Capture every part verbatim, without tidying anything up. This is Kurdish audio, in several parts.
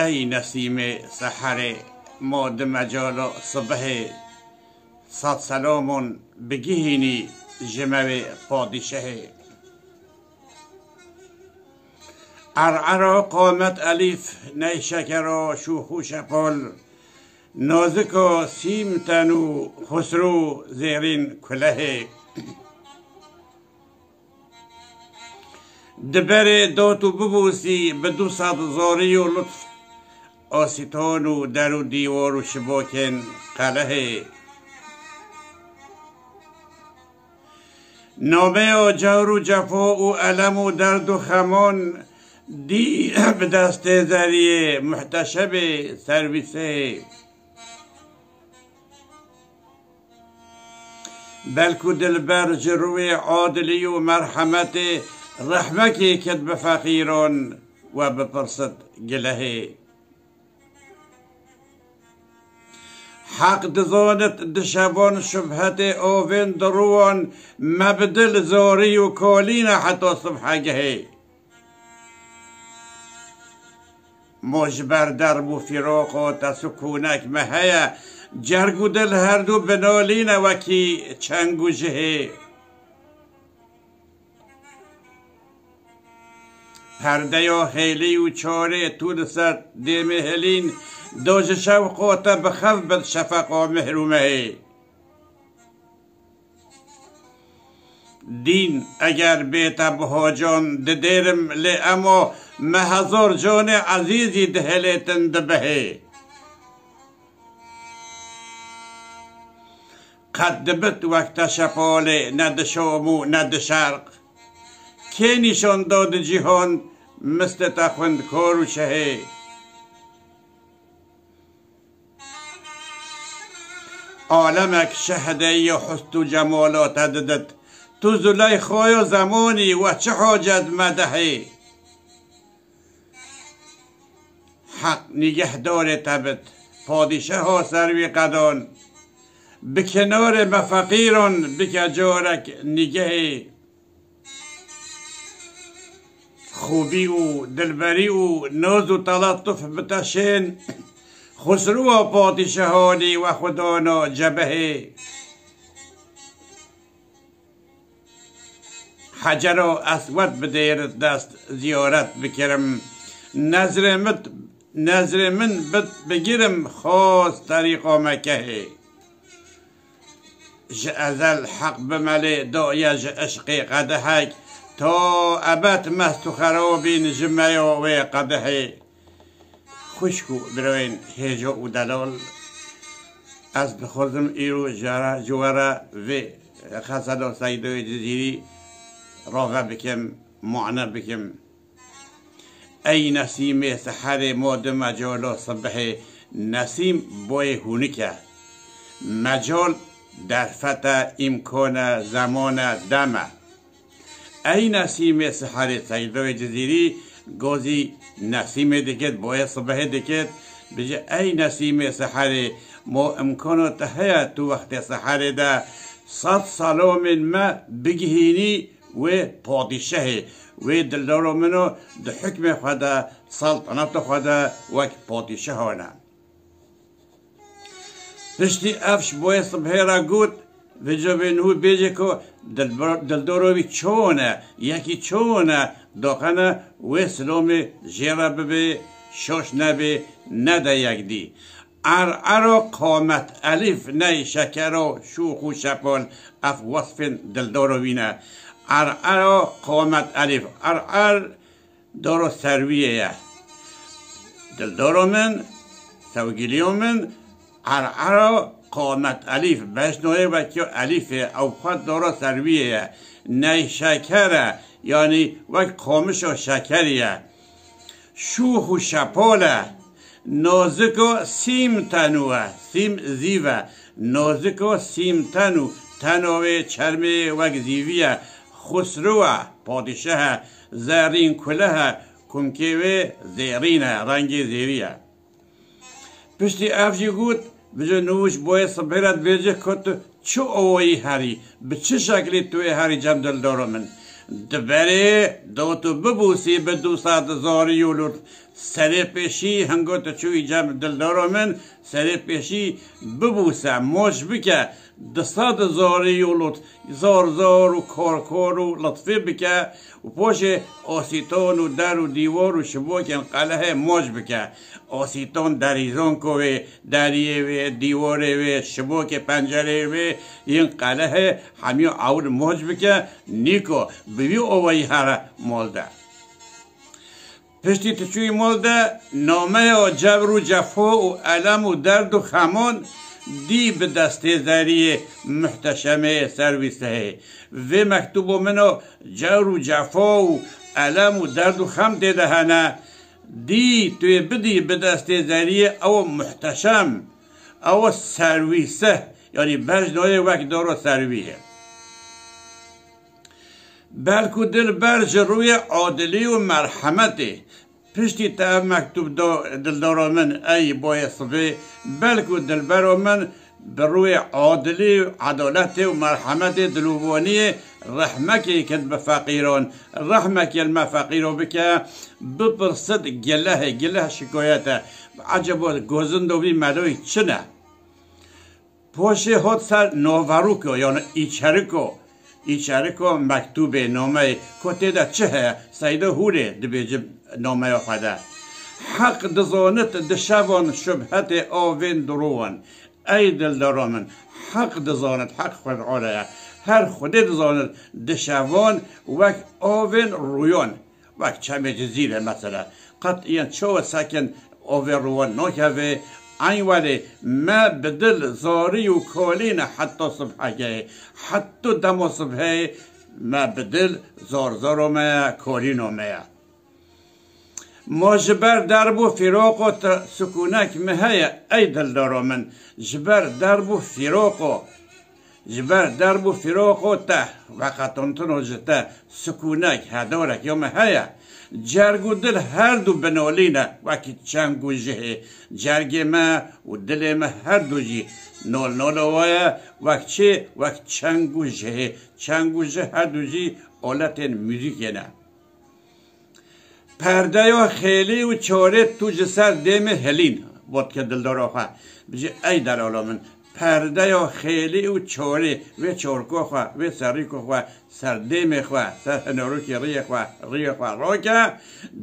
Ey nesîmê seherê, ma di mecala sibehê, sed selamon bigihînî ji me wê padîşehê. Er'era qamet elîf, ney şekera şûx û şepal, nazika sîm ten û xusrû zêrîn kulehê. Di berê dot û bibûsî bi du sed zarî û lutf, asîton û der û dîwar û şibokên qelehê. Nameya car û cefa û elem û derd û xeman dî bi destê zeriyê muhteşebê servîsê. Belku dilber ji rûyê adilî û merhemetê rehmekê ked bi feqîran we bipirsit gilehê. Heq dizanit di şevan şubhetê avên di rûwan me bi dil zorî û kolîne heta sibhegehê. Ma ji ber derb û fîroqa te sukûnek me heye, cerg û dil herdu binalîne wekî çeng û jihê. Perdeya xêlî û çarê tu li ser dêmê hilîn, do ji şewqa te bi xev bin şefeqa mihr û mehê. Dîn eger bê te biha can didêrim, lê ema me hezar canê ezîzî dihilêtin di behê. Qet dibit wek te şepalê, ne di şam û ne di şerq. Kê nîşan da di cîhan mistê te xwendkar û şehê? Alemek şehdeyî husn û cemala te didit. Tu Zuleyxaya zemanî we çi hacet medehê? Heq nîgehdarê te bit, padîşeha ser wî qedan. Bi kenarê me feqîran bike carek nîgehê. Xûbî û dilberî û noz û telatuf bi te şên, Xusrûwa padîşehanî we xwe dana cebehê. Hecera Eswed bidêrit dest ziyaret bikirim. Nezrê min, nezrê min bit bigirim xas terîqa Mekehê. Ji ezel Heq bi me lê daye ji eşqê qedehek, ta ebed mest û xerabîn ji me ya wê qedehê. Xwişk û birayên hêja û delal, ez dixwazim îro ji we re, ji we re vê xeseda Seydoyê Cizîrî rave bikim, mane bikim. Ey nesîmê seherê, ma di mecala sibehê, nesîm boyê hûnik e. Mecal derfet e, îmkan e, zeman e, dem e. Ey nesîmê seherê, Seydoyê Cizîrî gozî nesîmê dikit, boyê sibehê dikit, bije ey nesîmê seherê, mo imkana te heye tu wextê seherê de sed selamên me bigihînî wê padîşehê, wê dildora min o di hukmê xwe de, seltaneta xwe de wek padîşeha ne. Piştî ev ji boyê sibhê re got, vêca bê nû bêje ku dilber-, dildora wî çawa ne, yekî çawa ne, daqene wê silamê jê re bibê, şaş nebê, nede yek dî. Er'ero qamet elîf ney şekero şûx û şepol, ev wesfên dildora wî ne. Er'ero qamet elîf, er'er doro serwiyê ye. Dildoro min, sevgiliyo min, er'ero qamet elîf, bejnoyê wekî elîfê, ew xwe doro serwiyê ye. Ney şeker e, yanî wek qamişo şekerî ye. Şûx û şepol e, noziko sîm tenû e, sîm zîv e. Noziko sîm tenû, teno wê çermê wek zîvî ye. Xusrû e, padîşeh e, zerîn kuleh e, kumkê wê zêrîn e, rengê zêrî ye. Piştî ev jî got, vije nû ji boyê sibhê re dibêje ku tu çi awayî herî, bi çi şeklî tu ê herî cem dildoro min? Di berê dot û bibûsî bi du sed zarî û lût, Serê pêşî, hingo tu çûyî cem dildora min, serê pêşî bibûse, moc bike, di sed zarî û lut-, zor zor û kor kor û litfê bike û poşê osîton û der û dîwar û şibokên qelehê moc bike. Osîton derîzonko wê, deriyê wê, dîwarê wê, şibokê pencereyê wê yên qelehê hemî ewil moc bike, nîko bi vî owayî here mol de. Piştî tu çûyî mol de, nameya cebr û cefo û elem û derd û xeman dî bi destê zeriyê muhteşemê serwîsehê. Vê mektûbo min o cewr û cefa û elem û derd û xem tê de hene. Dî tu yê bidî bi destê zeriyê ew muhteşem, ew serwîseh, yanî bejnoyê wek doro serwî ye. Belku dilber ji rûyê adilî û merhemetê, piştî te ev mektûb do dildora min ey boyê sibê, belku dilbero min bi rûyê adilî û edaletê û merhemetê dilûvaniyê rehmekê kin bi feqîran, rehmekê li me feqîro bike, bipirsit gilehê, gileh şikoyet e. Ecebo gozindo vî meloyî çi ne? Poşê hot ser noverûko, yani îçeriko. Îçeriko mektûbê, nameyê, ku tê de çi heye? Seydo hûrê dibêjim nameya xwe de. Heq dizanit di şevan şubhetê avên durowan. Ey dildora min, Heq dizanit, Heq xwe ji ola ye. Her Xwedê dizanit di şevan wek avên rûyan. Wek çemê Cizîrê mesela. Qet yên çawa sekin ovê rûwan nakeve. Eyn welê me bi dil zarî û kolî ne heta sibhegehê. Heta dema sibheyê me bi dil zor zoro me ye, kolîno me ye. Ma ji ber derb û fîroqo te sikûnek mi heye, ey dildoro min. Ji ber derb û fîroqo. Ji ber derb û fîroqo te, veqetintino ji te, sikûnek, hedorek ya me heye. Cerg û dil her du binolîne, wekî çeng û jihê. Cergê me û dilê me her du jî nol nola we ye, wek çi? Wek çeng û jihê. Çeng û jih her du jî oletên muzîkê ne. Perdeya xêlî û çorê tu ji ser dêmê hilîn, botke dildora xwe. Bijî ey delala min. Perdeya xêlî û çorê, vê çorko xwe, vê serrîko xwe, ser dêmê xwe, ser hinorokê riyê xwe, riyê xwe roke,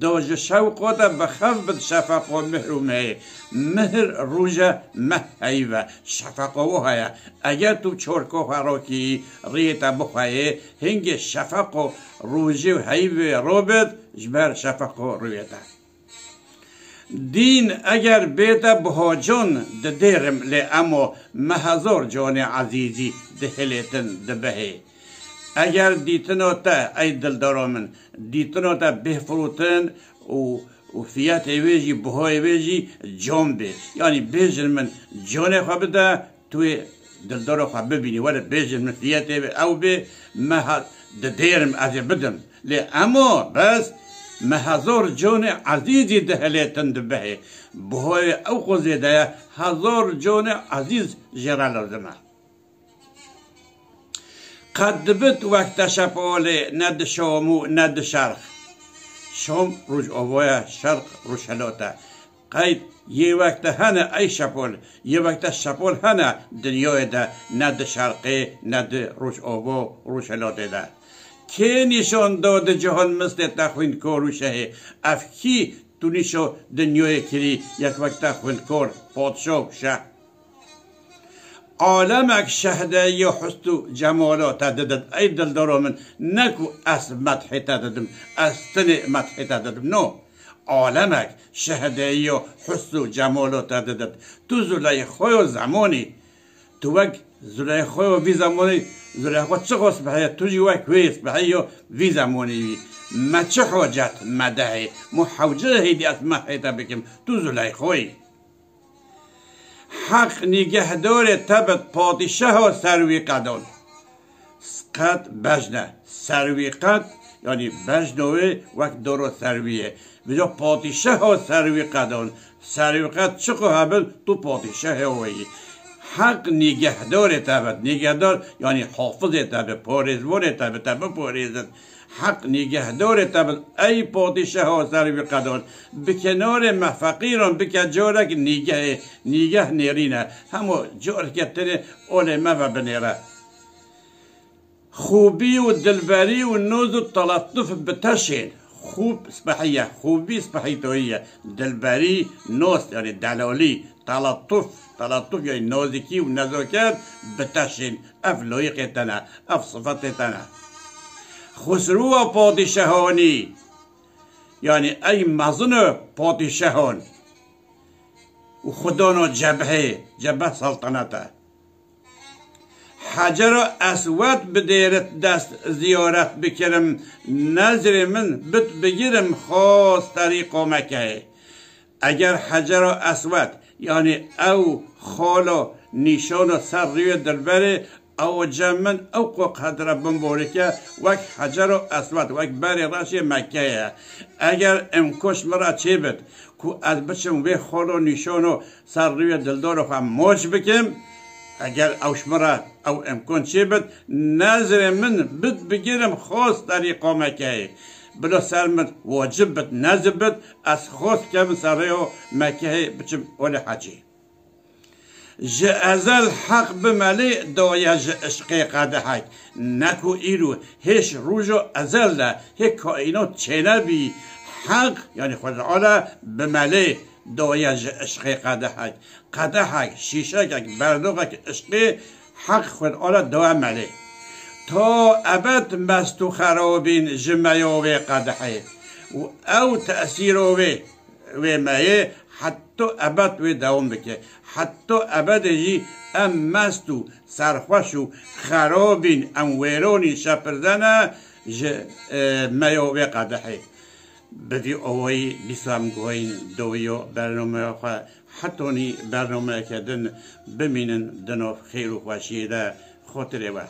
do ji şewqo de bi xev bid şefeqo mihr û mehê. Mihr rûje, meh heyv e. Şefeqo wiha ye. Eger tu çorko xwe rokî, riyê te bixweyê, hingê şefeqo rûjê û heyvê robit, ji ber şefeqo rûyê te. Dîn eger bête biha can didêrim, lê emo me hezar canê ezîzî dihilêtin dibihê. Eger dîtina te, ey dildora min, dîtina te bê firotin û, û fiyetê wê jî, bihayê wê jî can bê. Yanî bêjin min canê xwe bide, tu yê dildora xwe bibînî. Were bêjin min fiyetê wê ew bê, me ha-, didêrim ez ê bidim. Lê emo bes me hezar canê ezîzî dihilêtin dibihê. Bihayê ew xwe zêde ye, hezar canê ezîz jê re lazim e. Qet dibit wek te şepolê, ne di şom û ne di şerq. Şom rojava ye, şerq rojhilat e. Qeyd yê wek te hene ey şepol, yê wek te şepol hene dinyayê de, ne di şerqê, ne di rojava û rojhilatê de. Kê nîşan da di cihan mislê te xwînkar û şehê? Ev kî tu nîşo dinyayê kirî yek wek te xwînkar, padşah û şeh? Alemek şehdeyiya husn û cemala te didit, ey dildora min, ne ku ez medhê te didim, ez tenê medhê te didim, no. Alemek şehdeyiya husn û cemala te didit. Tu Zuleyxoya zemanî, tu wek Zuleyxoya vî zemanî, Zuleyxo çi xwe sibeheye, tu jî wek wê sibeheyî ya vî zemanî yî. Me çi hacet medehê? Mo hewce hêdî ez medhê te bikim, tu Zuleyxoyî. Heq nîgehdarê te bit, padîşaho serwî qedan. Qed bejne, serwî qed, yanî bejno wê wek doro serwî ye. Vêca padîşaho serwî qedan. Serwî qed çiqo hebin, tu padîşahê wê yî. Heq nîgehdarê te bit. Nîgehdar, yanî hafizê te bi, parêzvanê te bi, te biparêzin. Heq nîgehdorê te bin, ey padîşaho serî wî qedon. Bi kenarê me feqîran bike carek nîgehê, nîgeh nêrîne. Hemo careke tenê olê me ve binêre. Xûbî û dilberî û noz û telatuf biteşên. Xûb spehî ye, xûbî spehîtoyî ye. Dilberî, noz, yanî delalî, telatuf, telatuf yanî nazikî û nezaket biteşên. Ev loyîqê te ne, ev sifetê te ne. Xusrûwa padîşahanî, yanî ey mezino padîşahan û xudano cebhê, cebhe seltenet e. Hecero Eswed bidêrit dest ziyaret bikirim, nezrê min bit bigirim xos terîqo Mekeyê. Eger Hecero Eswed, yanî ew xalo nîşano ser rûyê dilberê, ew cem min ew qo qedre bimborike, wek Hecero Eswed, wek berê reşê Mekeyê ye. Eger imkon ji min re çêbit, ku ez biçim wê xalo nîşano ser rûyê dildora xwe moç bikim, eger ew ji min re ew imkon çêbit, nezrê min bit bigirim xos terîqo Mekeyê. Bila ser min wacib bit, nezib bit, ez xos kevim ser rêyo Mekeyê biçim olê hecî. Ji ezel Heq bi melê daye ji işqê qedehek. Ne ku îro hêş roja ezel de hê kaînat çênebî. Heq, yanî Xwedê Teala bi melê daye ji işqê qedehek. Qedehek, şîşekek, berdoxek işqê Heq Xwedê Teala daye melê. Ta ebed mest û xerabîn ji meya wê qedehê. Û ew tesîro wê, wê meyê heta ebed wê dewam bike. Heta ebedê jî em mest û serxweş û xerabîn, em wêranî şepirzene ji, e, meya wê qedehê. Bi vî awayî dîsa em guhayîn dawiya bernameya xwe. Hetanî bernameyeke din bimînin di nav xêr û xweşiyê de. Xotirê we.